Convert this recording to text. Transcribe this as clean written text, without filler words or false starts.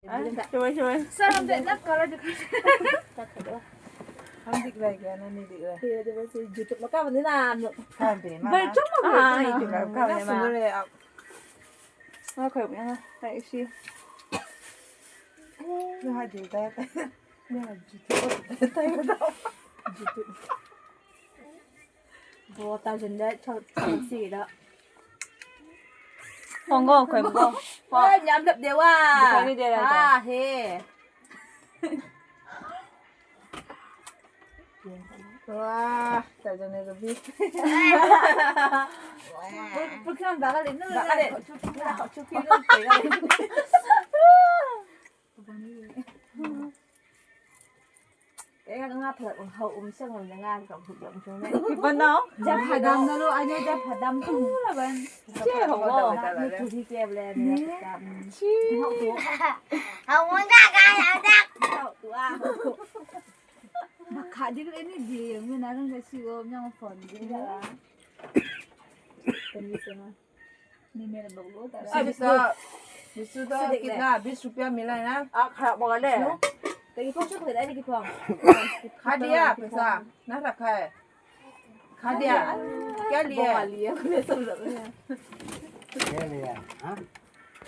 Sir, हम इतना कलर दिखा हम दिख रहा है क्या ना नहीं दिख रहा है YouTube maka benda na. Kan bini mana? Bercuma Ah, itu kan kan memang. Nó khởi nha, tại xí. Ni hadi dah. Ni hadi tu. Tak tahu. Bo ta jin da cho xí đó. Không có, khởi không. Ôi, nhắm đập đều à. À, he. Wah, tak jangan lebih. Bukan bakal ini, bakal cuci cuci Cái nga thật hậu xong rồi nga cộng thực dụng xuống đấy. Bên đâu? Jam hadam na lo aja jam hadam tu lah ban. Cik hậu Nó chú đi kẹp lên Cik. Hậu tú. Không muốn ra cái nào ra. Hậu tú à. Maka dia ini dia yang mana orang kasi gua yang phone dia. Ni merah bagus. Bisa. Bisa dah kita 20 rupiah milai na. À, khá bỏ đấy. Cái phong chút người đấy cái phong. Khadia pesa. Na rakha hai. Khadia. Kya liya? Bỏ liya, cái này xong rồi. क्या लिया हाँ?